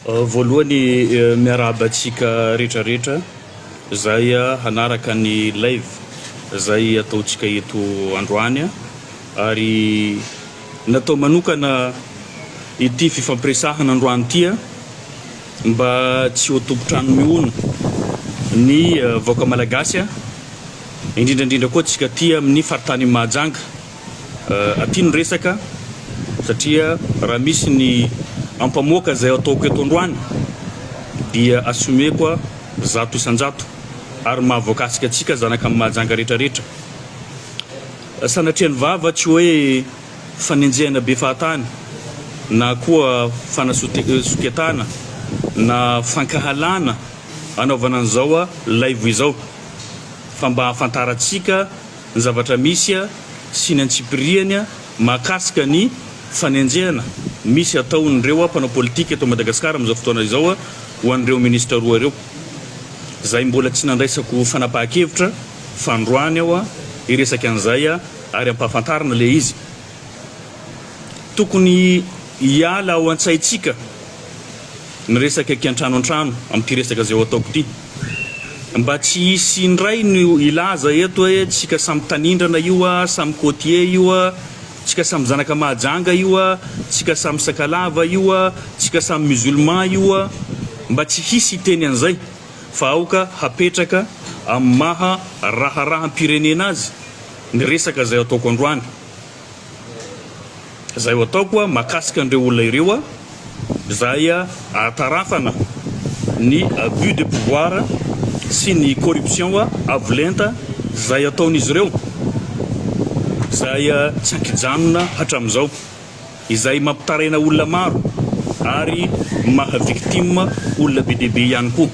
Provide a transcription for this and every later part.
Voalohany miarahaba antsika rehetra rehetra zay hanaraka ny live zay ataontsika eto androany ary natao manokana ity fifampiresahana androany ity mba tsy ho tompon-trano mihono ny vahoaka malagasy indrindra indrindra koa antsika aty amin'ny faritanin'i Mahajanga. Aty ny resaka satria raha misy ny ampamoaka izay ataoko eto androany dia assumer-ko 100% ary mahavoakasika antsika zanaka Mahajanga rehetra rehetra. Sanatria ny vava tsy hoe fanenjehana be fahatany na koa fanasoketana na fankahalana anaovana an'izao live izao fa mba hahafantarantsika ny zavatra misy sy ny antsipiriany mahakasika ny fanenjehana misy ataon'ireo mpanao politika eto Madagasikara amin'izao fotoana izao ho an'ireo minisitra roa ireo izay mbola tsy nandraisako fanapahan-kevitra fa androany aho hiresaka an'izay ary ampahafantarina ilay izy. Tokony hiala ao an-tsaintsika ny resaka kiantrano an-trano amin'ity resaka izay ho ataoko ity. Mba tsy hisy indray no hilaza eto hoe tsika samy tanindrana io a, samy côtier io a, tsika samy zanaka Mahajanga io a, tsika samy Sakalava io a, tsika samy musulman io a. Mba tsy hisy hiteny an'izay fa aoka hapetraka amin'ny maha raharaham-pirenena azy ny resaka izay ataoko androany. Izay ho ataoko mahakasika an'ireo olona ireo izay ahatarafana ny abus de pouvoir sy ny corruption avo lenta izay ataon'izy ireo izay tsy ankijanona hatramin'izao. Izay mampitaraina olona maro ary maha victime olona be dia be ihany koa.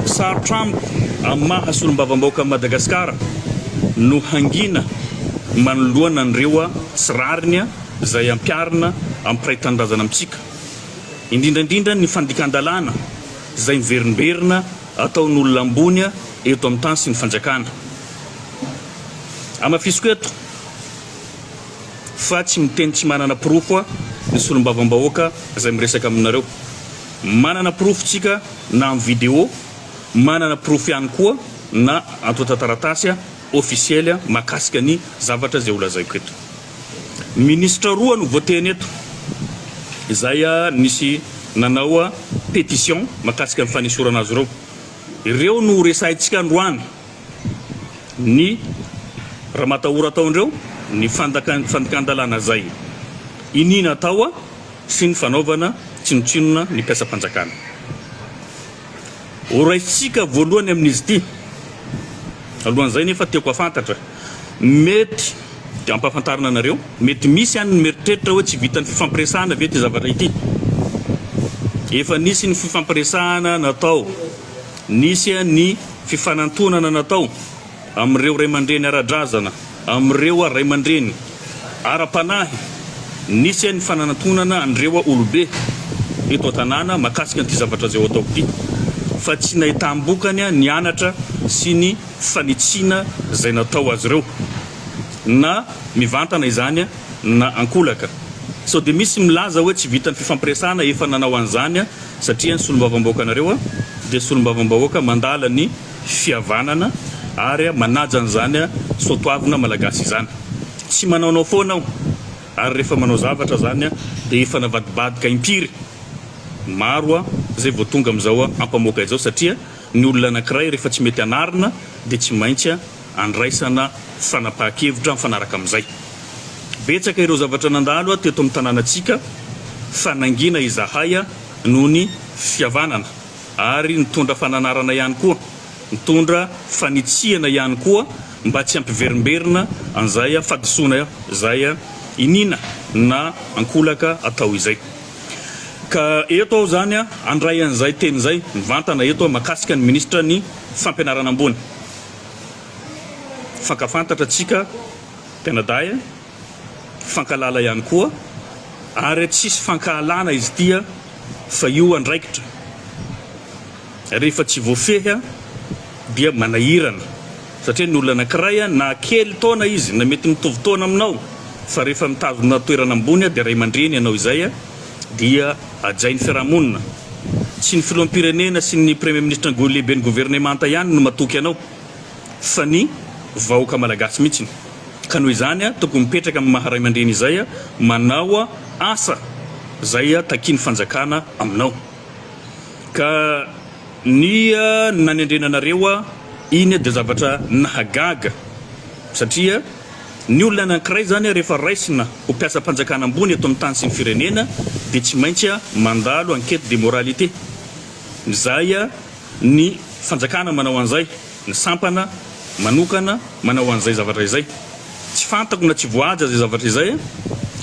Sarotra amiko amin'ny maha solombavambahoakan'i Madagasikara no hangina manoloana an'ireo tsy rariny izay ampiharina amin'ny mpiray tanindrazana amintsika, indrindra indrindra ny fandikan-dalàna izay miverimberina ataon'olona ambony eto amin'ny tany sy ny fanjakana. Hamafisiko eto fa tsy miteny tsy manana porofo ny solombavambahoaka izay miresaka aminareo. Manana porofo tsika na amin'ny vidéo, manana porofo ihany koa na antontan-taratasy officiel mahakasika ny zavatra izay holazaiko eto. Minisitra roa no voateny eto izay nisy nanao pétition mahakasika ny fanesorana azy ireo. Ireo no horesahintsika androany. Ny ramatahora ataondreo, ny fandikan-dalàna izay iniana atao sy ny fanaovana tsinontsinona ny mpiasam-panjakana. Horaisintsika voalohany amin'izy ity. Alohan'izay nefa tiako hafantatra, mety dia ampahafantarina anareo, mety misy any ny mieritreritra hoe tsy vitan'ny fifampiresahana ve ity zavatra ity. Efa nisy ny fifampiresahana natao. Nisy ny fifanantonana natao amin'ireo ray aman-dreny ara-drazana, amin'ireo ray aman-dreny ara-panahy. Nisy ny fanantonana an'ireo olobe eto an-tanàna mahakasika an'ity zavatra izay ho ataoko ity, fa tsy nahitam-bokany ny anatra sy ny fanitsiana izay natao azy ireo, na mivantana izany na ankolaka. Sao dia misy milaza hoe tsy vitan'ny fifampiresahana efa nanao an'izany Satria ny solombavambahoakanareo dia solombavambahoaka mandala ny fihavanana ary manaja an'izany soatoavina malagasy izany. Tsy manaonao foana aho ary rehefa manao zavatra zany dia efa navadibadika impiry maro zay vao tonga amin'izao ampamoaka izao satria ny olona anankiray rehefa tsy mety anarina dia tsy maintsy andraisana fanapahan-kevitra mifanaraka amin'izay. Betsaka ireo zavatra nandalo teto amin'ny tanànantsika fa nangina izahay noho ny fihavanana ary nitondra fananarana ihany koa, nitondra fanitsiana ihany koa mba tsy hampiverimberina an'izay fahadisoana izay iniana na ankolaka atao izay. Ka eto aho izany handray an'izay teny izay mivantana eto mahakasika ny minisitra ny fampianarana ambony. Fankafantatra antsika mpianadahy a, fankahalala ihany koa, ary tsisy fankahalana izy ity a, fa io andraikitra rehefa tsy voafehy a dia manahirana, satria ny olona anakiray a na kely taona izy na mety mitovy taona aminao fa rehefa mitazona toerana ambony a dia ray aman-dreny ianao izay a. dia hajain'ny fiarahamonina. Tsy ny filoham-pirenena sy ny premier ministre ny lehiben'ny governemanta ihany no matoky anao fa ny vahoaka malagasy mihitsiny. Ka noho izany tokony mipetraka amin'ny maha ray aman-dreny izay manao asa izay takian'ny fanjakana aminao. Ka ny nanendrena anareo iny dia zavatra nahagaga satria ny olona anankiray izany rehefa raisina ho mpiasam-panjakana ambony eto amin'ny tany sy ny firenena dia tsy maintsy mandalo enquête de moralité. Izay ny fanjakana manao an'izay, ny sampana manokana manao an'izay zavatra izay. Tsy fantako na tsy voahaja izay zavatra izay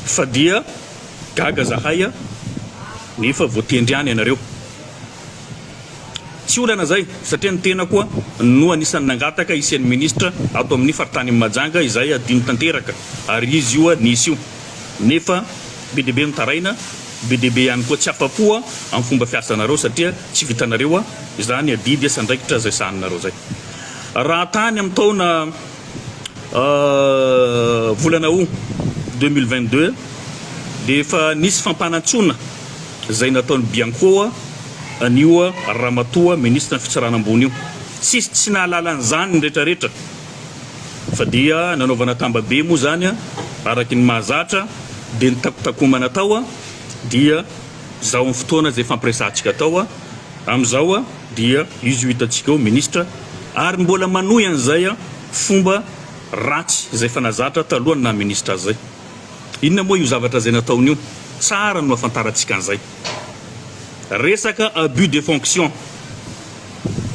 fa dia gaga zahay nefa voatendry ihany ianareo. Tsy olana izay satria ny tenako no anisan'ny nangataka hisian'ny minisitra ato amin'ny faritanin'i Mahajanga izay adino tanteraka ary izy io nisy io nefa be dia be mitaraina, be dia be ihany koa tsy afa-po amin'ny fomba fiasanareo satria tsy vitanareo izany adidy sy andraikitra izay sahaninareo izay. Raha tany amin'ny taona volana août 2022 dia efa nisy fampanantsoana izay nataon'ny Bianco an'io ramatoa minisitry ny fitsarana ambony io. Tsisy tsy nahalala an'izany ny retraretra fa dia nanaovana tambabe moa izany araky ny mahazatra dia ny takotakomana tao dia izao amin'ny fotoana izay fampiresahantsika tao amin'izao dia izy io hitantsika eo minisitra ary mbola manohy an'izay fomba ratsy izay efa nazatra talohan'ny naha minisitra azy izay. Inona moa io zavatra izay nataony io? Tsara no ahafantarantsika an'izay. Resaka abus de fonction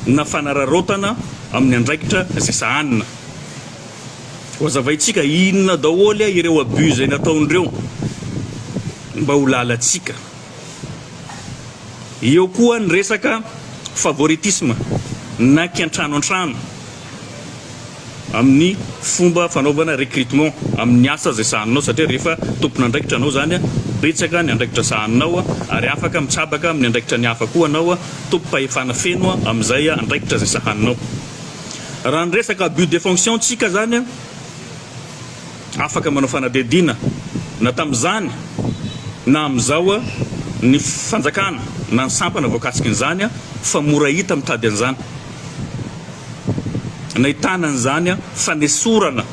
na fanararaotana amin'ny andraikitra izay sahanina. Ho azavaintsika inona daholo ireo abus izay nataon'ireo mba ho lalantsika. Eo koa ny resaka favoritisme na kiantrano an-trano. Amin'ny fomba fanaovana recrutement amin'ny asa izay sahaninao satria rehefa tompon'andraikitra anao izany betsaka ny andraikitra sahaninao ary afaka mitsabaka amin'ny andraikitra ny hafa koa anao, tompom-pahefana feno amin'izay andraikitra izay sahaninao. Raha ny resaka abus de fonction tsika izany afaka manao fanadihadiana na tamin'izany na amin'izao ny fanjakana na ny sampana voakasikin'izany fa mora hita mitady an'izany. Nahitana an'izany fanesorana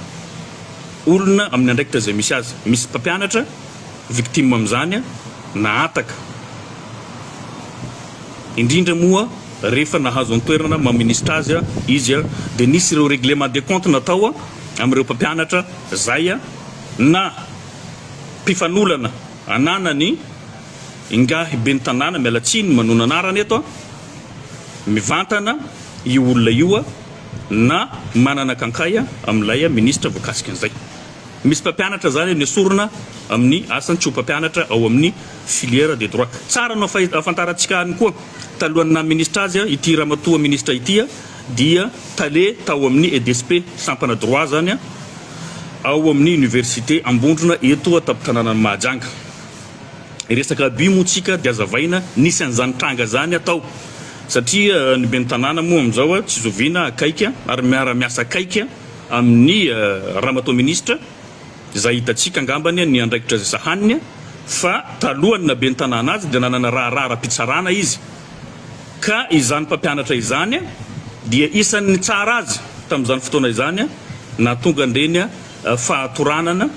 olona amin'ny andraikitra izay misy azy. Misy mpampianatra victime amin'izany nahataka. Indrindra moa rehefa nahazo ny toerana maha minisitra azy izy dia nisy ireo règlement de compte natao amin'ireo mpampianatra izay na mpifanolana ananany ingahy ben'ny tanàna, miala tsiny manona anarana eto, mivantana io olona io na manana kankay amin'ilay minisitra voakasikin'izay. Misy mpampianatra izany nesorina amin'ny asany tsy ho mpampianatra ao amin'ny filière de droit. Tsara no ahafantarantsika any koa, talohan'ny naha minisitra azy ity ramatoa minisitra ity dia tale tao amin'ny EDSP, sampana droit izany, ao amin'ny université Ambondrona eto an-tampon-tanànan'i Mahajanga. Resaka abus moa tsika dia azavaina nisy an'izany tranga zany atao satria ny ben'ny tanàna moa amin'izao tsy zoviana akaiky ary miara miasa akaiky amin'ny ramatoa ministra izay hitantsika angambany ny andraikitra izay sahaniny fa talohan'ny naha ben'ny tanàna azy dia nanana raharaha ara-pitsarana izy ka izany mpampianatra izany dia isan'ny nitsara azy tamin'izany fotoana izany nahatonga an'ireny fahatoranana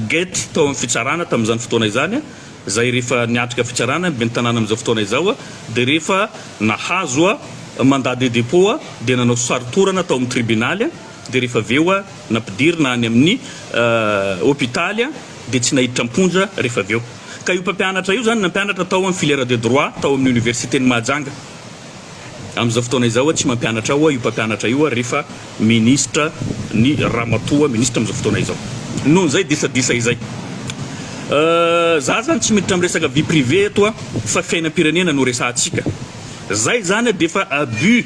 Gate tao amin'ny fitsarana tamin'izany fotoana izany, izay rehefa niatrika fitsarana ny ben'ny tanàna amin'izao fotoana izao dia rehefa nahazo mandat de dépôt dia nanao sary-torana tao amin'ny tribunaly dia rehefa avy eo nampidirina any amin'ny hopitaly dia tsy naiditra am-ponja rehefa avy eo. Ka io mpampianatra io izany nampianatra tao amin'ny filière de droit tao amin'ny université-n'i Mahajanga. Amin'izao fotoana izao tsy mampianatra ao io mpampianatra io rehefa minisitra ny ramatoa minisitra amin'izao fotoana izao. Noho izay disadisa izay. Za zany tsy miditra amin'ny resaka vie privée eto fa fiainam-pirenena no resahantsika. Zay zany dia efa abus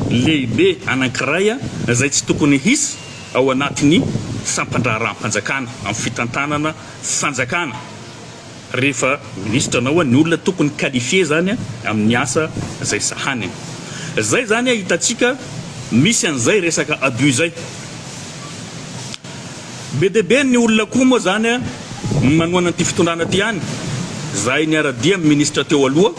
lehibe anankiray izay tsy tokony hisy ao anatin'ny sampan-draharaham-panjakana amin'ny fitantanana fanjakana. Rehefa minisitra anao ny olona tokony qualifié zany amin'ny asa zay sahaniny. Zay zany hitantsika misy an'izay resaka abus zay. Be dia be ny olona koa moa zany manohana an'ity fitondrana ty ihany. Zahay niara-dia amin'ny minisitra teo aloha,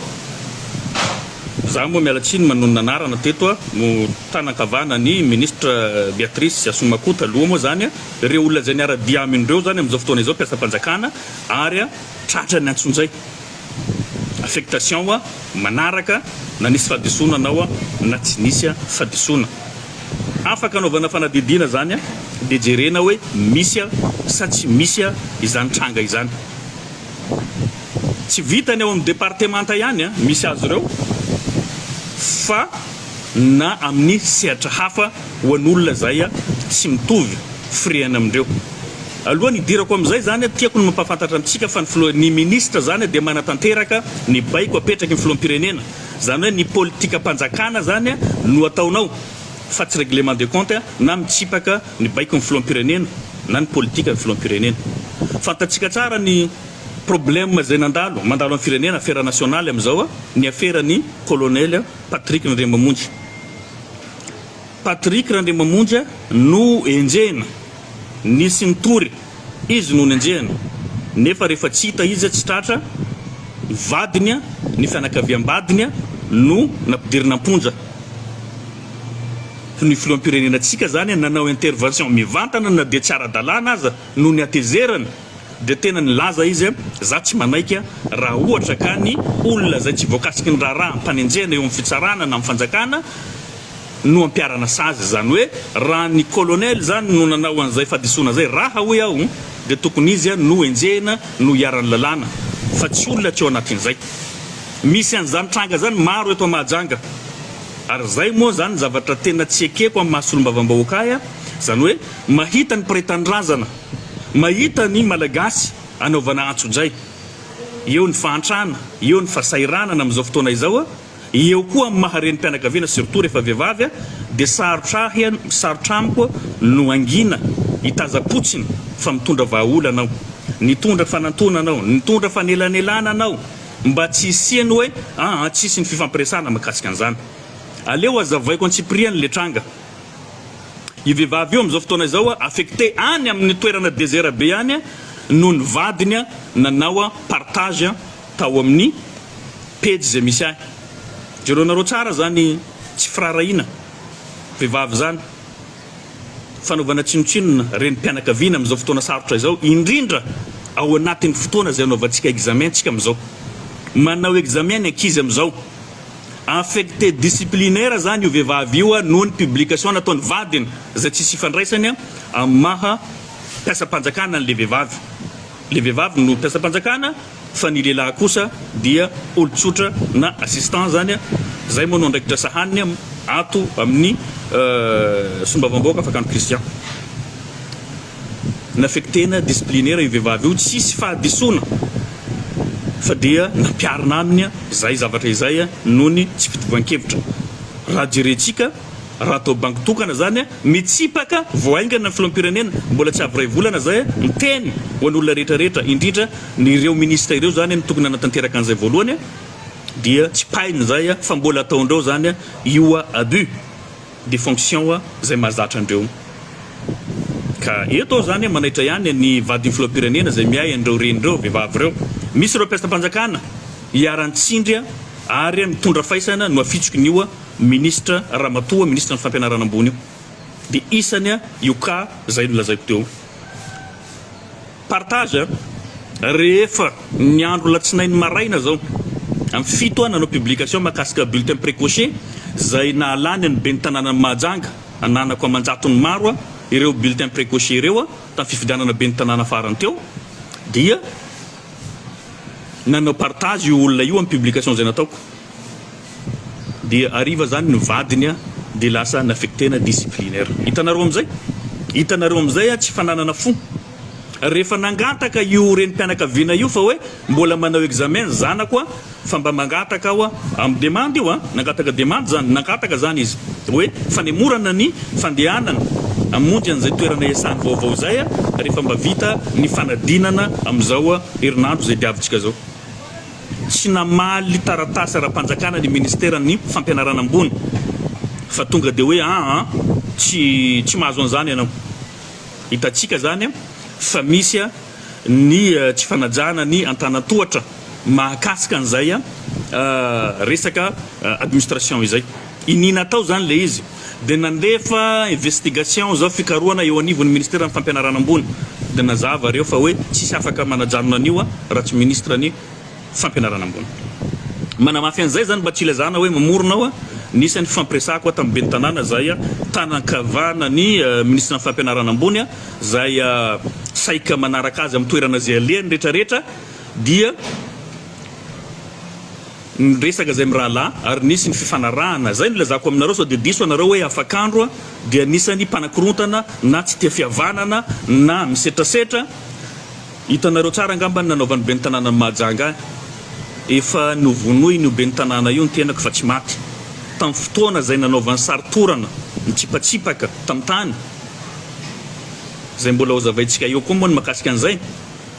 za moa miala tsiny manonona anarana teto a, no tanan-kavana ny minisitra Beatrice Assoumacou taloha moa zany a, ireo olona izay niara-dia aminy ireo zany amin'izao fotoana izao mpiasam-panjakana ary a tratra ny antsonjay, affectation a manaraka na nisy fahadisoana anao a na tsy nisy a fahadisoana. Afaka anaovana fanadihadiana zany a dia jerena hoe misy a sa tsy misy a izany tranga izany. Tsy vitany ao amin'ny departemanta ihany misy azy ireo fa na amin'ny sehatra hafa ho an'olona izay tsy mitovy firehana amin'ireo. Alohan'ny hidirako amin'izay izany, tiako ny mampahafantatra amintsika fa ny filoha, ny minisitra izany dia manatanteraka ny baiko apetraky ny filoham-pirenena. Izany hoe ny politikam-panjakana izany no ataonao fa tsy règlement de compte na mitsipaka ny baikon'ny filoham-pirenena na ny politikan'ny filoham-pirenena. Fantatsika tsara ny problème izay nandalo, mandalo amin'ny firenena, afera nasionaly amin'izao, ny aferan'i Colonel Patrick Randriamamonjy. Patrick Randriamamonjy no enjehina, nisy nitory, izy no nenjehina, nefa rehefa tsy hita izy, tsy tratra, ny vadiny, ny fianakaviam-badiny no nampidirina am-ponja. Ny filoham-pirenenantsika zany nanao intervention mivantana na dia tsy ara-dalàna aza noho ny hatezerany dia tena nilaza izy za tsy manaiky raha ohatra ka ny olona izay tsy voakasiky ny raharaha ampanenjehana eo amin'ny fitsarana na amin'ny fanjakana no ampiharana sazy izany hoe raha ny colonel zany no nanao an'izay fahadisoana zay raha hoy aho dia tokony izy no enjehina no iharan'ny lalàna fa tsy olona tsy ao anatin'izay. Misy an'izany tranga zany maro eto Mahajanga. Ary zay moa zany zavatra tena tsy ekeko amin'ny maha solombavambahoaka ahy a, zany hoe mahita ny mpiray tanindrazana, mahita ny Malagasy anaovana antsojay, eo ny fahantrana, eo ny fahasahiranana amin'izao fotoana izao a, eo koa amin'ny maha renim-pianakaviana surtout rehefa vehivavy a, dia sarotra ahy, sarotra amiko no hangina hitaza-potsiny fa mitondra vahaolana aho, nitondra fanantonana aho, nitondra fanelanelanana aho. Mba tsy hisiany hoe aa tsisy ny fifampiresahana mikasika an'izany. Aleo hazavaiko antsipiriany le tranga. Io vehivavy io amin'izao fotoana izao affecté any amin'ny toerana désert be any noho ny vadiny nanao partage tao amin'ny pejy izay misy ahy. Jereonareo tsara zany tsy firaharahiana vehivavy zany. Fanaovana tsinontsinona renim-pianakaviana amin'izao fotoana sarotra izao, indrindra ao anatin'ny fotoana izay anaovantsika examen tsika amin'izao. Manao examen ny ankizy amin'izao. Affecté disciplinaire zany io vehivavy io noho ny publication nataon'ny vadiny izay tsisy ifandraisany amin'ny maha mpiasam-panjakana an'ilay vehivavy. Ilay vehivavy no mpiasam-panjakana fa ny lehilahy kosa dia olon-tsotra na assistant zany, zay moa no andraikitra sahaniny ato amin'ny solombavambahoaka Fakano Christian. Naffectena disciplinaire io vehivavy io tsisy fahadisoana fa dia nampiharina aminy izay zavatra izay noho ny tsy fitovian-kevitra. Raha jerentsika Raha atao banky tokana zany mitsipaka vao haingana ny filoham-pirenena, mbola tsy avy iray volana zay, miteny ho an'olona rehetra rehetra, indrindra ny ireo ministra ireo zany no tokony hanatanteraka an'izay voalohany dia tsipahiny zay fa mbola ataondreo zany io abus de fonction zay mahazatra andreo. Ka eto aho zany manaitra ihany ny vadin'ny filoham-pirenena zay miahy an'ireo reny ireo, vehivavy ireo. Misy ireo mpiasam-panjakana iharan'ny tsindry ary mitondra faisana no afitsoky ny io. Minisitra ramatoa minisitra ny fampianarana ambony io dia isany io cas zay nolazaiko teo io. Partage rehefa ny andro latsinainy maraina zao amin'ny fito aho nanao publication mahakasika bulletin precoché zay nahalany an'ny ben'ny tanànan'i Mahajanga ananako aman-jatony maro ireo bulletin precoché ireo tamin'ny fifidianana ben'ny tanàna farany teo dia nanao partage io olona io amin'ny publication zay nataoko. Dia hariva zany ny vadiny a dia lasa naffectena disciplinaire. Hitanareo amizay? Hitanareo amizay a tsy fananana fo. Rehefa nangataka io renim-pianakaviana io fa hoe mbola manao examen ny zanako a fa mba mangataka aho a amin'ny demande io a, nangataka demande zany, nangataka zany izy hoe fanemorana ny fandehanana hamonjy an'izay toerana iasany vaovao izay a rehefa mba vita ny fanadinana amin'izao herinandro izay diavintsika zao. Tsy namaly taratasy ara-panjakana ny ministeran'ny fampianarana ambony fa tonga dia hoe aa tsy tsy mahazo an'izany ianao. Hitantsika izany fa misy ny tsy fanajana ny antanan-tohatra. mahakasika an'izay resaka administration izay. Iniana atao izany ilay izy. Dia nandefa investigation izao fikarohana eo anivon'ny ministeran'ny fampianarana ambony. Dia nazava ireo fa hoe tsisy afaka manajanona an'io raha tsy ministre ny fampianarana ambony. Manamafy an'izay izany mba tsy hilazana hoe mamorona aho, nisy ny fifampiresahako tamin'ny ben'ny tanàna izay tanan-kavanan'ny minisitry ny fampianarana ambony izay saika manaraka azy amin'ny toerana izay alehany rehetrarehetra dia niresaka izay mirahalahy ary nisy ny fifanarahana, izay no ilazako aminareo sao dia diso anareo hoe afak'andro dia anisan'ny mpanakorontana na tsy tia fihavanana na misetrasetra. Hitanareo tsara angamba ny nanaovan'ny ben'ny tanànan'i Mahajanga ahy. Efa novonoiny io ben'ny tanàna io ny tenako fa tsy maty. Tamin'ny fotoana izay nanaovany sary torana nitsipatsipaka tamin'ny tany, izay mbola hozavaintsika eo koa moa ny mahakasika an'izay,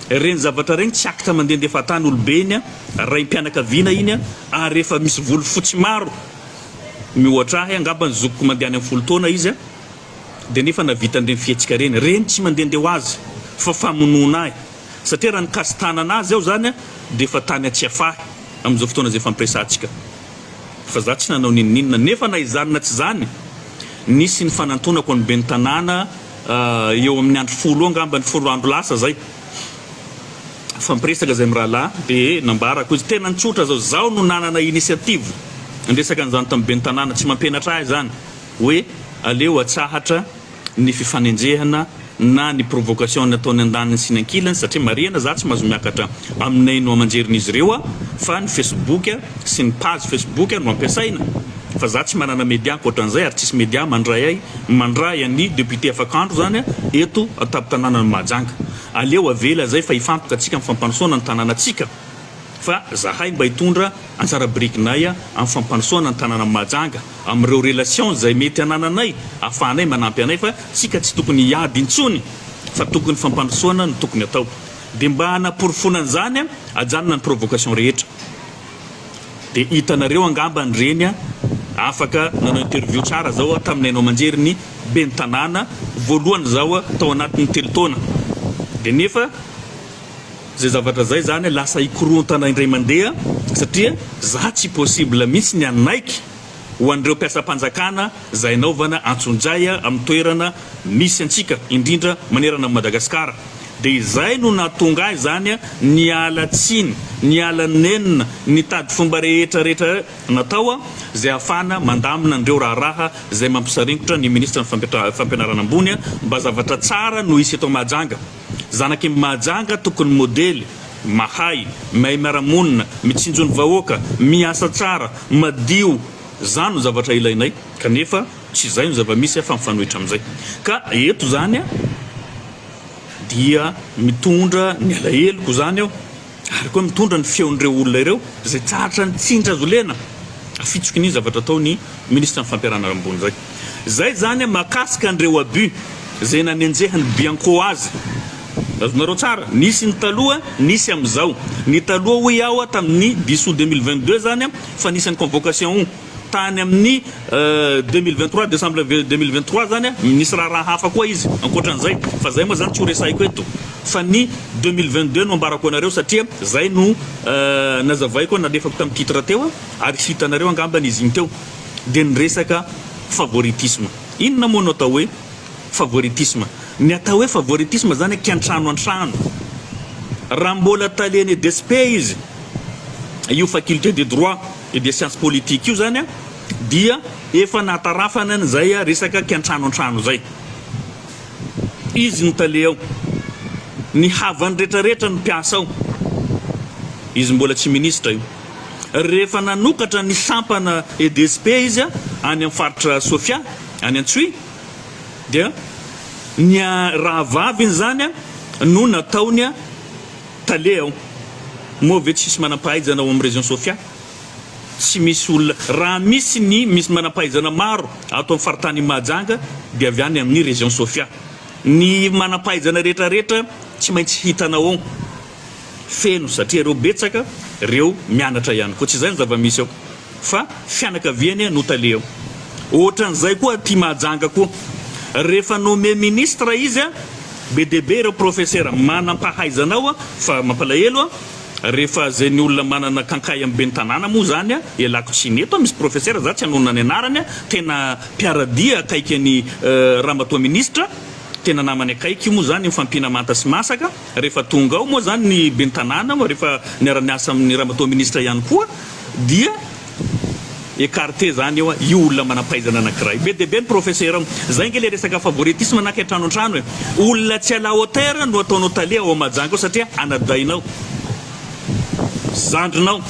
ireny zavatra ireny tsy acte mandehandeha fahatany olobe iny, raim-pianakaviana iny ary efa misy volo fotsy maro mihoatra ahy, angamba ny zokiko mandeha any amin'ny folo taona izy. dia nefa nahavita an'ireny fihetsika ireny, ireny tsy mandehandeha ho azy fa famonoana ahy, satria raha nikasi-tanana azy aho izany dia efa tany Tsiafahy amin'izao fotoana izay ifampiresahantsika, fa za tsy nanao n'inon'inona, nefa na izany na tsy izany nisy ny fanantonako an'ny ben'ny tanàna eo amin'ny andro folo eo angamba, ny folo andro lasa izay, nifampiresaka izay mirahalahy dia nambarako izy, tena nitsotra zao, zaho no nanana initiative niresaka an'izany tamin'ny ben'ny tanàna, tsy mampianatra ahy izany. hoe aleo atsahatra ny fifanenjehana na ny provocation nataony andaniny sy ny ankilany satria marihana za tsy mahazo miakatra amin'ny haino amanjerin'izy ireo aho fa ny facebook sy ny page facebook no ampiasaina fa za tsy manana media ankoatran'izay ary tsisy media mandray ahy mandray an'i député afakandro zany eto antampon-tanànan'i Mahajanga aleo avela zay fa hifantoka antsika amin'ny fampandrosoana ny tanànantsika fa zahay mba hitondra anjara birikinay amin'ny fampandrosoana ny tanànan'i Mahajanga amin'ireo relation izay mety anananay afahanay manampy anay fa tsika tsy tokony hiady intsony fa tokony fampandrosoana no tokony atao dia mba hanaporofoana an'izany ajanona ny provocation rehetra dia hitanareo angamba ny reny afaka nanao interview tsara zao tamin'ny haino aman-jery ny ben'ny tanàna voalohany zao tao anatin'ny telo taona dia nefa Zay zavatra zay zany lasa hikorontana indray mandeha satria za tsy possible mihitsy ny hanaiky ho an'ireo mpiasam-panjakana zay anaovana antsonjay amin'ny toerana misy antsika indrindra manerana an'i Madagasikara dia izay no nahatonga ahy zany niala tsiny niala nenina nitady fomba rehetra rehetra natao zay ahafahana mandamina an'ireo raharaha zay mampisaringotra ny ministra ny fampianarana ambony mba zavatra tsara no hisy eto Mahajanga. Zanaky ny Mahajanga tokony modely, mahay, mahay miara-monina, mitsinjo ny vahoaka, miasa tsara, madio, zany no zavatra ilainay kanefa tsy izay no zava-misy fa mifanohitra amin'izay. Ka eto zany dia mitondra ny alaheloko zany aho ary koa mitondra ny feon'ireo olona ireo izay tratra ny tsindry azo lena afitsoky ny zavatra ataon'ny minisitry ny fampianarana ambony izay. Izay izany mahakasika an'ireo abus izay nanenjehan'ny Bianco azy. Azonareo tsara, nisy ny taloha, nisy amin'izao. Ny taloha hoy aho tamin'ny dix août 2022 izany fa nisy ny convocation tany amin'ny 2023, décembre 2023 izany nisy raharaha hafa koa izy ankoatran'izay fa izay moa izany tsy ho resahiko eto fa ny 2022 no ambarako anareo satria izay no nazavaiko nalefako tamin'ny titre teo ary hitanareo angambany izy iny teo dia ny resaka favoritisme. Inona moa no atao hoe favoritisme? Ny atao hoe favoritisme izany kiantrano an-trano. Raha mbola talen'ny EDSP izy, io faculté de droit et des sciences politiques io izany dia efa nahatarafana an'izay resaka kiantrano an-trano izay. Izy no tale ao. Ny havany retraretra no mpiasa ao. Izy mbola tsy minisitra io. Rehefa nanokatra ny sampana EDSP izy any amin'ny faritra Sofia, any Antsohihy, dia ny rahavaviny izany no nataony tale ao. Moa ve tsisy manam-pahaizana ao amin'ny région Sofia? Tsy misy olona. Raha misy ny misy manam-pahaizana maro ato amin'ny faritanin'i Mahajanga dia avy any amin'ny région Sofia. Ny manam-pahaizana rehetrarehetra tsy maintsy hitanao ao. Feno satria ireo betsaka reo mianatra ihany koa. Tsy izay ny zava-misy ao fa fianakaviany no tale ao. Ohatran'izay koa aty Mahajanga koa. Rehefa nommé ministre izy be dia be ireo professeur manam-pahaizana ao fa mampalahelo. Rehefa zay ny olona manana kankay amin'ny ben'ny tanàna moa zany a, ialako tsiny eto a, misy professeur za tsy hanonona ny anarany a, tena mpiara-dia akaiky an'i ramatoa ministra, tena namany akaiky io moa zany, mifampihina manta sy masaka, rehefa tonga ao moa zany ny ben'ny tanàna rehefa niara-niasa amin'ny ramatoa ministra ihany koa dia Écarté zany eo io olona manam-pahaizana anakiray. Be dia be ny professeur ao. Zay nge le resaka favoritisme na kiantrano an-trano e. Olona tsy à la hauteur no ataonao tale ao Mahajanga ao satria anadahinao, zandrinao.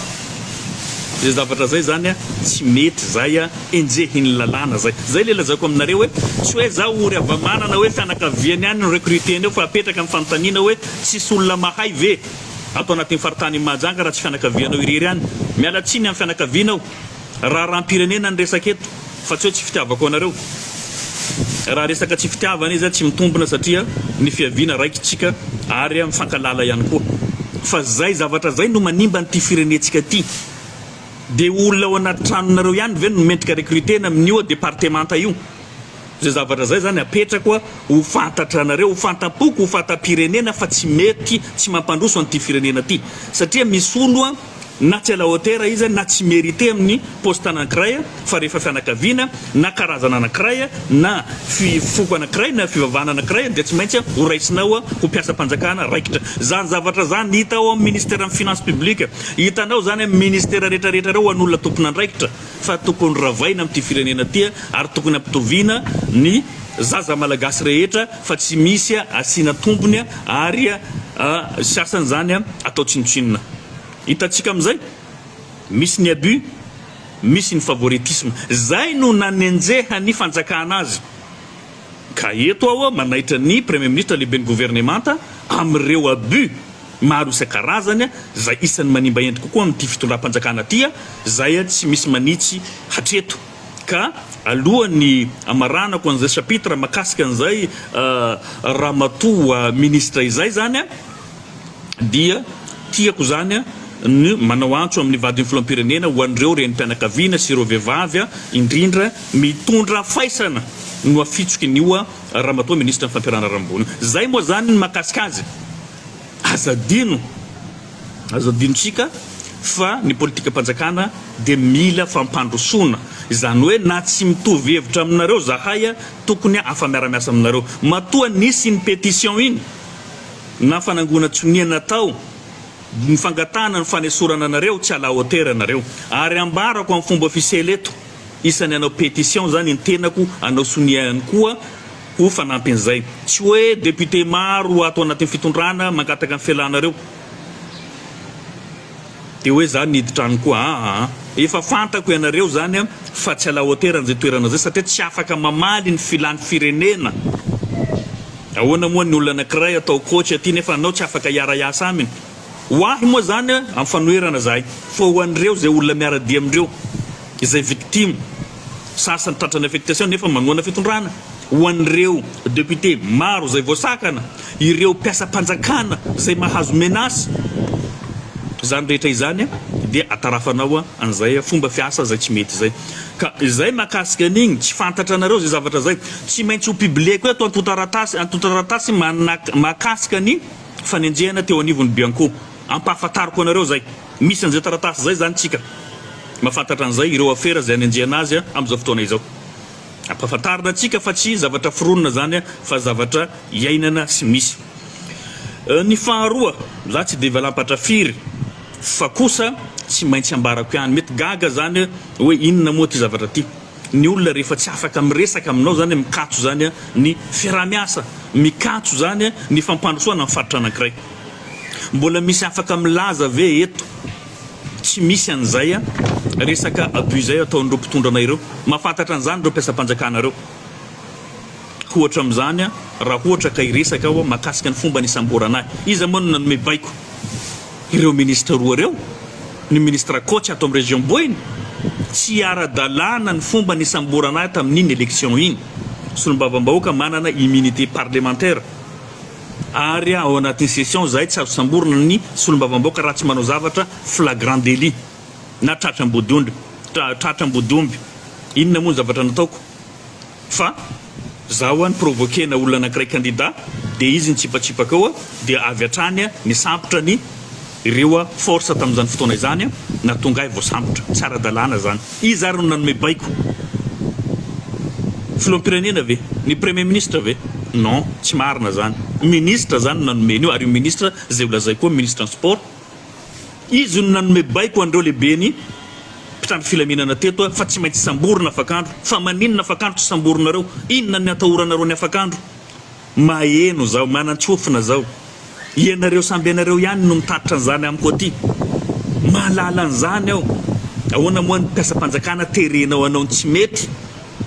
Zay zavatra zay zany a tsy mety zay a, enjehin'ny lalàna zay. Zay le lazaiko aminareo hoe tsy hoe za ory hava-manana hoe fianakaviany ihany no recruter-ny eo fa apetraka ny fanontaniana hoe tsisy olona mahay ve? Ato anatin'ny faritanin'i Mahajanga raha tsy fianakavianao irery ihany. Miala tsiny amin'ny fianakavianao. Raharaham-pirenena ny resaka eto fa tsy hoe tsy fitiavako anareo. Raha resaka tsy fitiavana izy tsy mitombina satria ny fiaviana raikitsika ary mifankalala ihany koa. Fa zay zavatra zay no manimba an'ity firenentsika ity. Dia olona ao anaty tranonareo ihany ve no mendrika recruter-na amin'io departemanta io? Zay zavatra zay zany apetrako ho fantatranareo, ho fantam-poko, ho fantam-pirenena fa tsy mety, tsy mampandroso an'ity firenena ty. Satria misy olo na tsy à la hauteur izy na tsy mérité amin'ny poste anankiray fa rehefa fianakaviana na karazana anankiray na fi foko anankiray na fivavahana anankiray dia tsy maintsy ho raisinao ho mpiasam-panjakana raikitra. Zany zavatra zany hita ao amin'ny ministeran'ny finance publique, hitanao zany amin'ny ministera retraretra reo ho an'olona tompon'andraikitra. fa tokony ravaina amin'ity firenena ity ary tokony ampitoviana ny zaza malagasy rehetra fa tsy misy asiana tombony ary sasany zany atao tsinontsinona. Hitantsika amin'izay misy ny abus, misy ny favoritisme. Zay no nanenjehan'ny fanjakana azy. Ka eto aho manaitra ny Premier Ministre lehiben'ny governemanta amin'ireo abus maro isan-karazany izay isan'ny manimba endrika kokoa amin'ity fitondram-panjakana ity izay tsy misy manitsy hatreto. Ka alohan'ny hamaranako an'izay chapitre makasika an'izay ramatoa ministra izay izany dia tiako izany ny manao antso amin'ny vadin'ny filoham-pirenena ho an'ireo renim-pianakaviana sy ireo vehivavy indrindra mitondra faisana no afitsoky ny oa ramatoa minisitra ny fampianarana ambony. Zay moa zany ny makasika azy. Aza adino, aza adinontsika fa ny politikam-panjakana dia mila fampandrosoana. Izany hoe na tsy mitovy hevitra aminareo zahay tokony afa-miara-miasa aminareo. Matoa nisy iny pétition iny na fanangonan-tsonia natao ny fangatahana ny fanesorana anareo tsy à la hauteur nareo. Ary ambarako amin'ny fomba ofisiely eto. Isany hanao pétition zany ny tenako hanao sonia ihany koa ho fanampin'izay. Tsy hoe député maro ato anatin'ny fitondrana mangataka ny fialanareo dia hoe za niditra any koa aa. Efa fantako ianareo zany fa tsy à la hauteur an'izay toerana zay satria tsy afaka mamaly ny filan'ny firenena. Ahoana moa ny olona anakiray atao coach aty nefa anao tsy afaka hiara-hiasa aminy. Ho ahy moa zany amin'ny fanoherana zahay fa ho an'ireo izay olona miara-dia amin'ireo izay victime sasany tratran'ny affectation nefa manohana fitondrana, ho an'ireo député maro izay voasakana, ireo mpiasam-panjakana izay mahazo menace, izany rehetra izany dia atarafanao an'izay fomba fiasa izay tsy mety izay. Ka izay mahakasika an'igny tsy fantatranareo izay zavatra izay, tsy maintsy ho publier-ko eto antontaratasy antontaratasy mahakasika ny fanenjehana teo anivon'ny Bianco. Ampahafantariko anareo izay. Misy an'izay taratasy izay izany tsika. Mahafantatra an'izay ireo afera izay anenjehana azy amin'izao fotoana izao. Ampahafantarina antsika fa tsy zavatra foronina izany fa zavatra iainana sy misy. Ny faharoa, za tsy dia valampatra firy fa kosa tsy maintsy ambarako ihany. Mety gaga izany hoe inona moa ity zavatra ity. Ny olona rehefa tsy afaka miresaka aminao zany mikatso zany ny fiaraha-miasa, mikatso zany ny fampandrosoana ny faritra anankiray. Mbola misy afaka milaza ve eto tsy misy an'izay resaka abus zay ataon'ireo mpitondra anay ireo? Mahafantatra an'izany ireo mpiasam-panjakana ireo. Ohatra amin'izany raha ohatra ka hiresaka aho mahakasika ny fomba nisamborana ahy. Iza moa no nanome baiko? Ireo ministre roa ireo, ny ministre Coach ato amin'ny région Boeny, tsy ara-dalàna ny fomba nisamborana ahy tamin'iny élection iny. Solombavambahoaka manana immunité parlementaire ary ao anatin'ny session izahay tsy azo samborina ny solombavambahoaka raha tsy manao zavatra flagrant délit na tratra ambodiondry, tratra ambodiomby. Inona moa ny zavatra nataoko? Fa zaho an provoquer-na olona anakiray candidat dia izy nitsipatsipaka eo dia avy hatrany nisambotra ny. Ireo force tamin'izany fotoana izany nahatonga ahy voasambotra. Tsy ara-dalàna izany. Iza ary no nanome baiko? Filoham-pirenena ve? Ny Premier ministre ve? Non, tsy marina izany. Ministra izany no nanome an'io ary io ministra izay holazaiko koa ministre ny sport. Izy no nanome baiko an'ireo lehiben'ny mpitandro filaminana teto fa tsy maintsy samborina afak'andro. Fa maninona afak'andro tsy samborinareo? Inona ny atahoranareo ny afak'andro? Maheno zaho, manan-tsofina zaho. Ianareo samby ianareo ihany no mitatitra an'izany amiko aty. Mahalala an'izany aho. Ahoana moa ny mpiasam-panjakana terenao hanao ny tsy mety?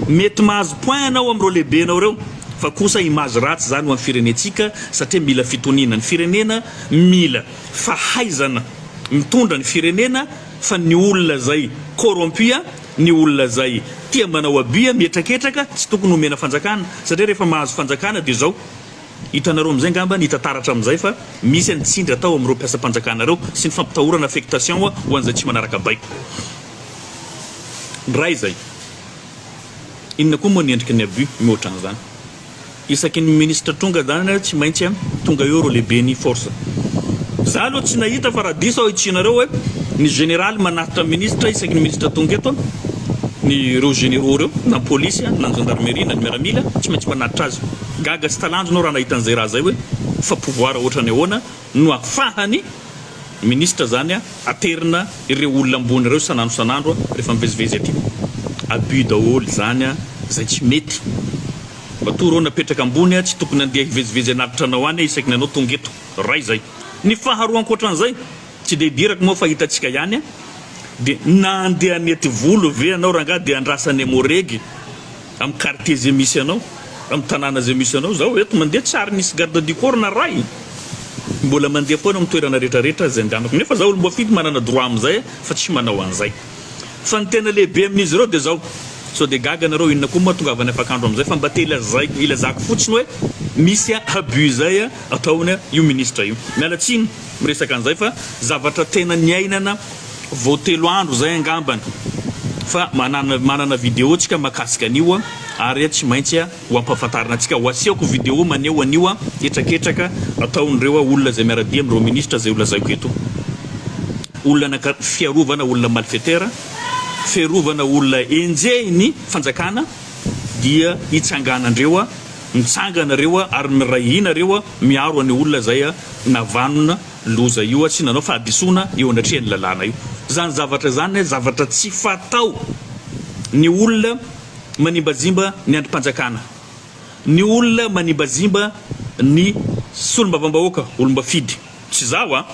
Mety mahazo point ianao amin'ireo lehibenao ireo, fa kosa image ratsy izany ho an'ny firenentsika satria mila fitoniana ny firenena, mila fahaizana mitondra ny firenena fa ny olona izay corrompu ny olona izay tia manao abus mihetraketraka tsy tokony homena fanjakana satria rehefa mahazo fanjakana dia izao hitanareo amin'izay angamba ny hita taratra amin'izay fa misy ny tsindry atao amin'ireo mpiasam-panjakana ireo sy ny fampitahorana affectation ho an'izay tsy manaraka baiko ndray izay inona koa moa ny endriky ny abus mihoatra an'izany. Isaky ny ministra tonga zany tsy maintsy tonga eo ireo lehiben'ny force. Za aloha tsy nahita fa raha diso aho hitsinareo hoe ny général manatitra ministra isaky ny ministra tonga eto ny ireo généraux ireo na ny polisy na ny gendarmerie na ny miaramila tsy maintsy manatitra azy. Gaga sy talanjona aho raha nahita an'izay raha zay hoe fa pouvoir ohatrany ahoana no afahany ministra zany aterina ireo olona ambony ireo isan'andro isan'andro rehefa mivezivezy aty. Abus daholo zany zay tsy mety. Matoa reo napetraka ambony tsy tokony andeha hivezivezy anatitra anao any isaky ny anao tonga eto. Ray zay. Ny faharoa ankoatran'izay, tsy dia idirako moa fa hitantsika ihany dia na andeha hanety volo ve anao rangahy dia andrasany moregy amin'ny quartier zay misy anao, amin'ny tanàna zay misy anao. Zaho eto mandeha tsy ary nisy garde du corps na ray. Mbola mandeha foana amin'ny toerana retraretra zay andehanako. Nefa zaho olom-boafidy manana droit amin'izay fa tsy manao an'izay. Fa ny tena lehibe amin'izy ireo dia izao, sao dia gaga nareo inona koa moa tongavany afak'andro amin'izay fa mba te hilazaiko hilazako fotsiny hoe misy abus izay ataony io ministra io. Miala tsiny miresaka an'izay fa zavatra tena niainana vao telo andro izay angambany fa manana manana video tsika mahakasika an'io ary tsy maintsy ho ampahafantarina antsika, ho asehoko video maneho an'io hetraketraka ataon'ireo olona izay miara-dia amin'ireo ministra izay ho lazaiko eto. Olona naka fiarovana olona malfaiteur, fiarovana olona enjehin'ny fanjakana dia hitsanganandreo, mitsangana reo ary miray hina reo miaro an'io olona izay navanona loza io sy nanao fahadisoana eo anatrehan'ny lalàna io. Izany zavatra izany zavatra tsy fatao ny olona manimbazimba ny andrim-panjakana, ny olona manimbazimba ny solombavambahoaka, olom-bafidy. Tsy zaho a!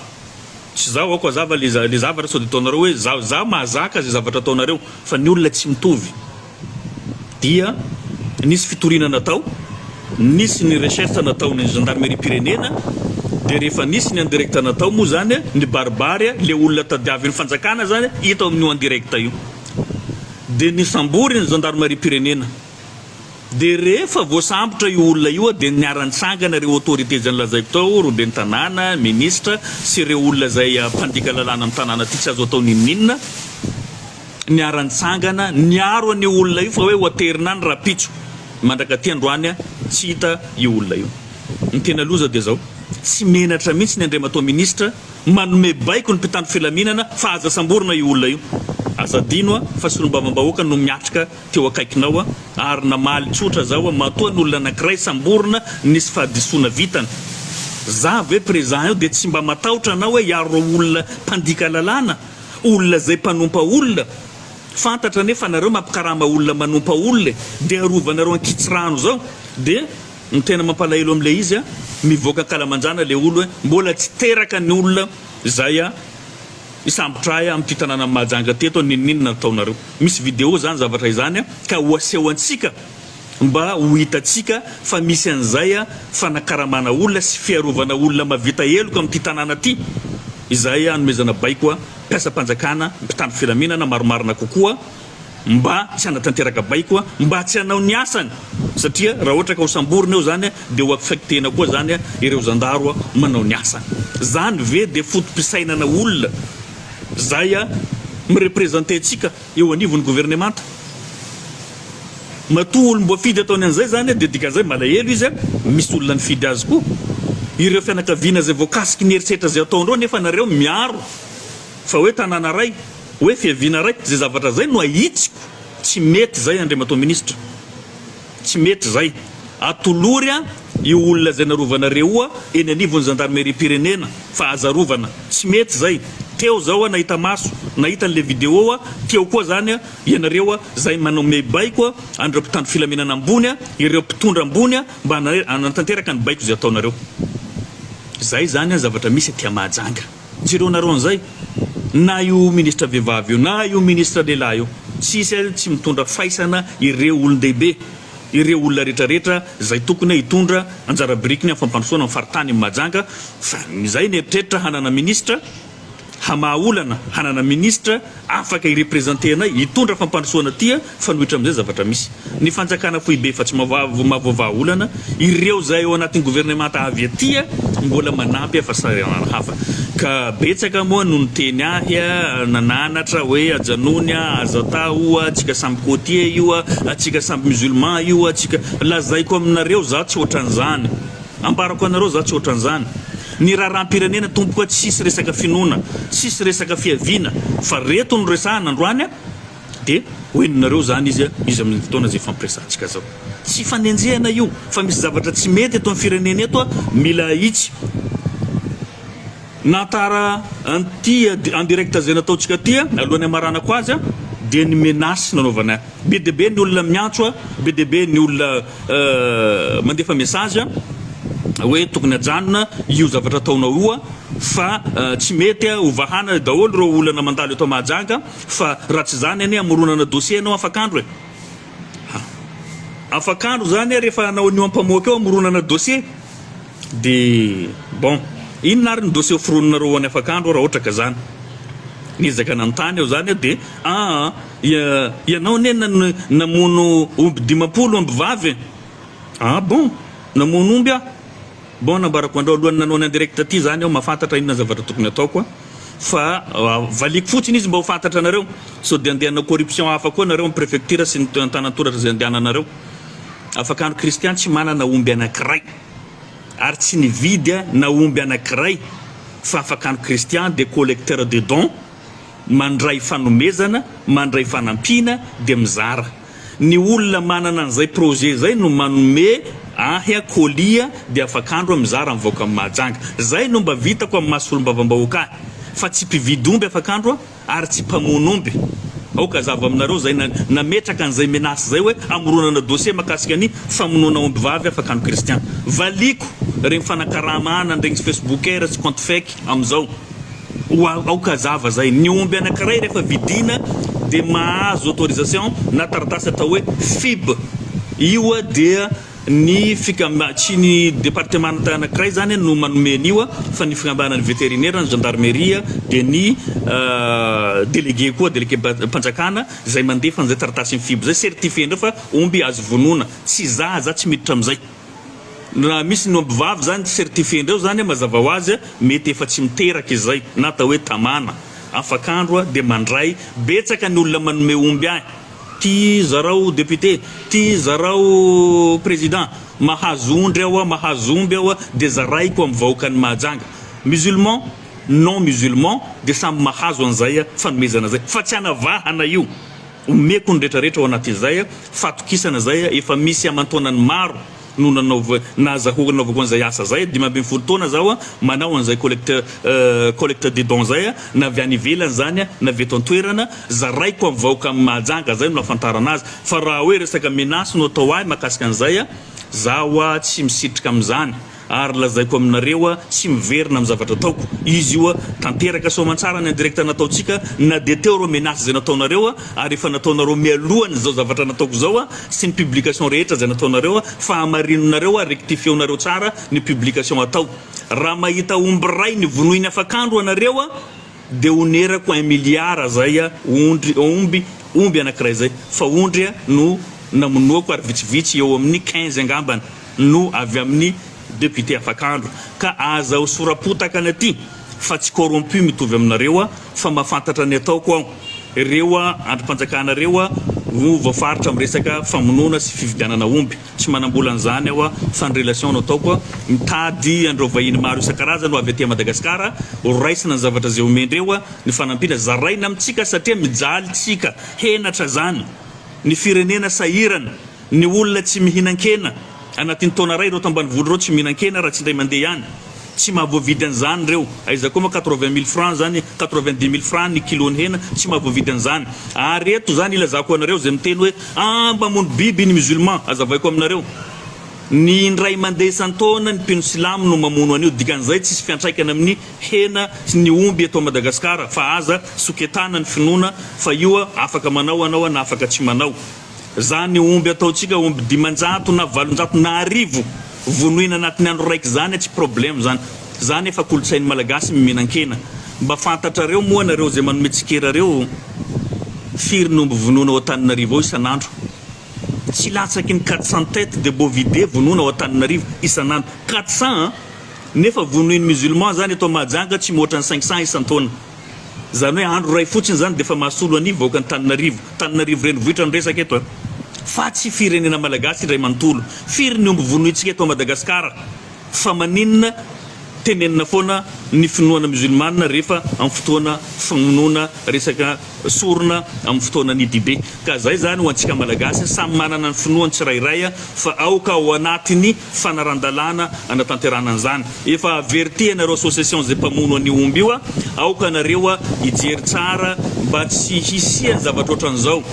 Tsy zaho aoko hazava le le zavatra sao de ataonareo hoe zaho zaho mahazaka ze zavatra ataonareo fa ny olona tsy mitovy. Dia nisy fitoriana natao, nisy ny recherche nataon'ny gendarmerie-pirenena, dia rehefa nisy ny en direct natao moa zany nibaribary le olona tadiavin'ny fanjakana zany hita ao amin'io en direct io. Dia nisambory ny zandarimariam-pirenena. Dia rehefa voasambotra io olona io dia niara-nitsangana ireo autorités izay nolazaiko tao, ireo ben'ny tanàna, ministra, sy ireo olona izay mpandika lalàna amin'ny tanàna aty tsy azo atao n'inon'inona, niara-nitsangana niaro an'io olona io fa hoe ho aterina any rahampitso. Mandraka aty androany tsy hita io olona io. Ny tena loza dia izao, tsy menatra mihitsy ny Andriamatoa Ministra Manome baiko ny mpitandro filaminana fa aza samborina io olona io. Aza adino fa solombavambahoaka no miatrika teo akaikinao ary namaly tsotra zao matoa ny olona anakiray samborina nisy fahadisoana vitany. Za ve prezan io de tsy mba matahotra anao hoe hiaro reo olona mpandika lalàna, olona zay mpanompa olona. Fantatra anie fa nareo mampikarama olona manompa olona e, de arovanareo ankitsirano zao de. Ny tena mampalahelo amle izy a, mivoaka ankalamanjana le olo e, mbola tsy teraka ny olona izay a hisambotra ahy amin'ity tanànan'i Mahajanga teto a, n'inon'inona ataonareo. Misy vidéo zany zavatra izany a, ka ho aseho antsika mba ho hitantsika fa misy an'izay a fanakaramana olona sy fiarovana olona mavita heloka amin'ity tanàna ty, izay anomezana baiko a mpiasam-panjakana, mpitandro filaminana marimarina kokoa. mba tsy hanatanteraka baiko, mba tsy hanao ny asany satria raha ohatra ka ho samborina eo zany dia ho affectena koa zany ireo zandaro manao ny asany. Zany ve dia foto-pisainana olona zay mi-representer antsika eo anivon'ny governemanta? Matoa olom-boafidy ataony an'izay zany dia dikan'izay malahelo izy, misy olona nifidy azy koa. Ireo fianakaviana izay voakasiky ny herisetra izay ataondreo nefa nareo miaro fa hoe tanàna ray, hoe fiaviana ray, izay zavatra izay no ahitsiko, tsy mety izay Andriamatoa Minisitra. Tsy mety izay. Atolory a io olona izay narovanareo io a eny anivon'ny zandarimeriam-pirenena fa aza arovana. Tsy mety izay. Teo zao a nahita maso, nahita an'le vidéo a, teo koa zany a ianareo a zay manome baiko a an'ireo mpitandro filaminana ambony a, ireo mpitondra ambony a mba hanatanteraka ny baiko izay ataonareo. Zay zany a zavatra misy aty Mahajanga. Jereonareo an'izay, na io ministra vehivavy io, na io ministra lehilahy io, tsisy ary tsy mitondra faisana ireo olon-dehibe, ireo olona rehetrarehetra izay tokony hitondra anjara birikiny amin'ny fampandrosoana ny faritany Mahajanga, fa izay ny eritreritra hanana ministra, hamaha olana, hanana ministra afaka hi-representer anay, hitondra fampandrosoana aty fanohitra amin'izay zavatra misy. Ny fanjakana foibe efa tsy mahavoavaha olana, ireo izay ao anatin'ny governemanta avy aty mbola manampy fahasahiranana hafa. Ka betsaka moa no niteny ahy, nananatra hoe ajanony, aza atao, antsika samy côtier io, antsika samy musulman io, antsika. Lazaiko aminareo za tsy ohatran'izany. Ambarako anareo za tsy ohatran'izany. Ny raharaham-pirenena tompoko tsisy resaka finoana, tsisy resaka fiaviana fa reto no resahana androany. Dia ho henonareo izany izy izy amin'ny fotoana izay ifampiresahantsika izao. Tsy fanenjehana io fa misy zavatra tsy mety eto amin'ny firenena eto mila ahitsy. Nantara an'ity en direct izay nataontsika ity alohan'ny hamaranako azy dia ny menace nanaovana ahy. Be dia be ny olona miantso, be dia be ny olona mandefa message hoe tokony ajanona io zavatra ataonao io fa tsy mety, hovahana daholo ireo olana mandalo eto Mahajanga. Fa raha tsy izany anie hamoronana dossier ianao afak'andro e! Ha! Afak'andro izany rehefa hanao an'io ampamoaka io hamoronana dossier de bon inona ary ny dossier hoforoninareo ho an'ny afak'andro raha ohatra ka izany? Niezaka nanontany aho izany aho de aa ianao anie namono omby 50 omby vavy e! Ah bon! Namono omby aho? Bon nambarako andrao alohan'ny nanao ny en direct aty zany aho mahafantatra inona ny zavatra tokony ataoko a! Fa valiako fotsiny izy mba ho fantatra anareo sao dia andeha hanao corruption hafa koa nareo amin'ny prefecture sy ny antanantoratra izay andehananareo. Afakandro Christian tsy manana omby anakiray ary tsy nividy na omby anakiray fa Afakandro Christian dia collecteur de dons mandray fanomezana, mandray fanampiana dia mizara. Ny olona manana an'izay projet zay no manome ahy colis dia afak'andro aho mizara amin'ny vahoakan'i Mahajanga. Zay no mba vitako amin'ny maha solombavambahoaka ahy fa tsy mpividy omby afak'andro aho ary tsy mpamono omby. Aoka hazava aminareo zay nametraka an'izay menace zay hoe hamoronana dossier makasika ny famonoana omby vavy afak'andro Christian. Valiako regny fanakaramana an'regny facebooker sy compte fake amizao. Ho aoka hazava zay, ny omby anakiray rehefa vidiana dia mahazo autorisation na taratasy atao hoe FIB, io dia ny fikamba, tsy ny departemanta anakiray zany no manome an'io fa ny fikambanan'ny veterinaire, ny gendarmerie dia ny délégué koa, délégué mpanjakana zay mandefa an'izay taratasin'ny FIB zay, certifier-ndreo fa omby azo vonoina, tsy za, za tsy miditra amizay. Raha misy ny omby vavy zany certifier ndreo zany mazava ho azy mety efa tsy miteraka izay na atao hoe tamana afak'andro dia mandray betsaka ny olona manome omby ahy ty zarao député ty zarao président mahazo ondry aho mahazo omby aho dia zaraiko amin'ny vahoakan'i Mahajanga musulman non musulman dia samy mahazo an'izay fanomezana zay fa tsy anavahana io Omeko ny retraretra ao anatin'izay fatokisana izay efa misy aman-taonany maro no nanaova nahazahoako nanaovako an'izay asa izay, 15 taona zaho manao an'izay collecte collecte de dons izay na avy any ivelany izany na avy eto an-toerana, zaraiko amin'ny vahoakan'i Mahajanga, izay no nahafantarana azy, fa raha hoe resaka menace no atao ahy mahakasika an'izay zaho tsy misitrika amin'izany. Ary lazaiko aminareo tsy miverina amin'ny zavatra ataoko izy io tanteraka soamantsara ny en direct nataontsika na dia teo ireo menace izay nataonareo ary efa nataonareo mialohan izao zavatra nataoko izao sy ny publication rehetra izay nataonareo fa hamarinonareo ary rectifieonareo tsara ny publication atao raha mahita omby ray ny vonoiny afakandro anareo dia onerako un milliard zay ondry omby omby anakiray zay fa ondry no namonoako ary vitsivitsy eo amin'ny 15 angambany no avy amin'ny député afakandro ka aza hosoram-potaka ny aty fa tsy corrompu mitovy aminareo aho fa mahafantatra ny ataoko aho reo andrim-panjakana reo. no voafaritra amin'ny resaka famonoana sy fividianana omby. Tsy manambola an'izany aho fa ny relation no ataoko, mitady an'ireo vahiny maro isan-karazany ho avy aty Madagasikara, ho raisina ny zavatra izay omen-dreo, ny fanampiana zaraina amintsika satria mijaly tsika, henatra zany, ny firenena sahirana, ny olona tsy mihinan-kena, anatin'ny taona iray ireo tambanivolo ireo tsy mihinan-kena raha tsy indray mandeha ihany, tsy mahavoavidy an'izany ireo, aiza koa moa 80 mille francs zany, 90 mille francs ny kilon'ny hena, tsy mahavoavidy an'izany, ary eto zany ilazako anareo izay miteny hoe ah mamono biby ny musulman, azavaiko aminareo, ny indray mandeha isan-taona ny mpino silamo no mamono an'io, dikan'izay tsisy fiantraikany amin'ny hena sy ny omby eto Madagascar fa aza soketana ny finoana fa io afaka manao anao na afaka tsy manao. Zany omby ataontsika omby 500 na 800 na 1000 vonoina anatin'ny andro raiky zany tsy problème zany. Zany efa kolontsain'ny Malagasy mihinan-kena. Mba fantatrareo moa nareo zay manome tsikera reo firy ny omby vonoina ao Antananarivo ao isan'andro? Tsy latsaky ny 400 têtes de bovidés vonoina ao Antananarivo isan'andro. 400 an! Nefa vonoin'ny musulman zany eto Mahajanga tsy mihoatra ny 500 isan-taona. Zany hoe andro iray fotsiny zany defa mahasolo an'i vahoaka Antananarivo. Tananarivo renivohitra no resaka eto a. Fa tsy firenena malagasy indray manontolo. Firy ny omby vonointsika eto Madagascar? Fa maninona tenenina foana ny finoana musulmane rehefa amin'ny fotoana famonoana resaka sorona amin'ny fotoana ny dibe. Ka zay zany ho antsika malagasy samy manana ny finoany tsirairay fa aoka ao anatin'ny fanaran-dalàna anatanterahana an'izany. Efa averti anareo association zay mpamono an'io omby io aoka anareo hijery tsara mba tsy hisian'ny zavatra ohatran'izao.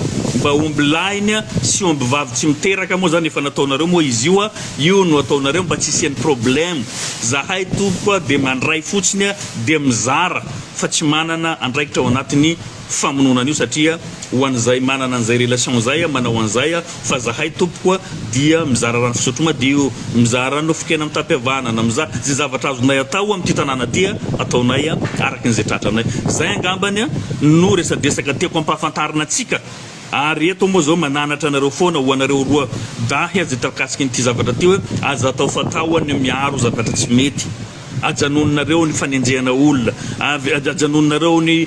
Mba omby lahiny sy omby vavy tsy miteraka moa zany efa nataonareo moa izy io Io no ataonareo mba tsy hisian'ny problème. Zahay tompoko a dia mandray fotsiny a dia mizara fa tsy manana andraikitra ao anatin'ny famonoana an'io satria ho an'izay manana an'izay relation izay a manao an'izay a fa zahay tompoko a dia mizara rano fisotro madio, mizara nofon-kena mitam-pihavanana, mizara izay zavatra azonay atao amin'ity tanàna ity a ataonay a araka an'izay tratranay. Izay angambany a no resadresaka tiako ampahafantarina antsika. Ary eto moa zao mananatra anareo foana ho anareo roa dahy aza takasiky an'ity zavatra ty hoe aza atao fatao ny miaro zavatra tsy mety, ajanononareo ny fanenjehana olona, ajanononareo ny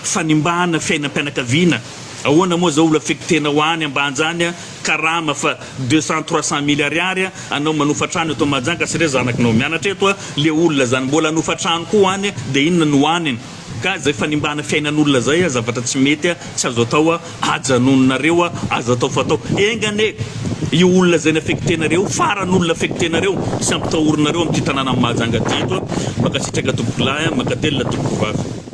fanimbana fiainam-pianakaviana, ahoana moa zao olona affectenao any ambanja any karama fa 200 300 mille ariary anao manofa trano eto Mahajanga satria zanakinao mianatra eto le olona zany mbola hanofa trano koa any de inona no hohaniny? Ka zay fanimbana fiainan'olona zay a zavatra tsy mety a tsy azo atao a ajanononareo a aza atao fatao enga anie io olona zay ni-affecter-nareo farany olona affecter-nareo sy ampitahorinareo amin'ity tanànan'i Mahajanga ty eto a mankasitraka tompokolahy a mankatelina tompokovavy.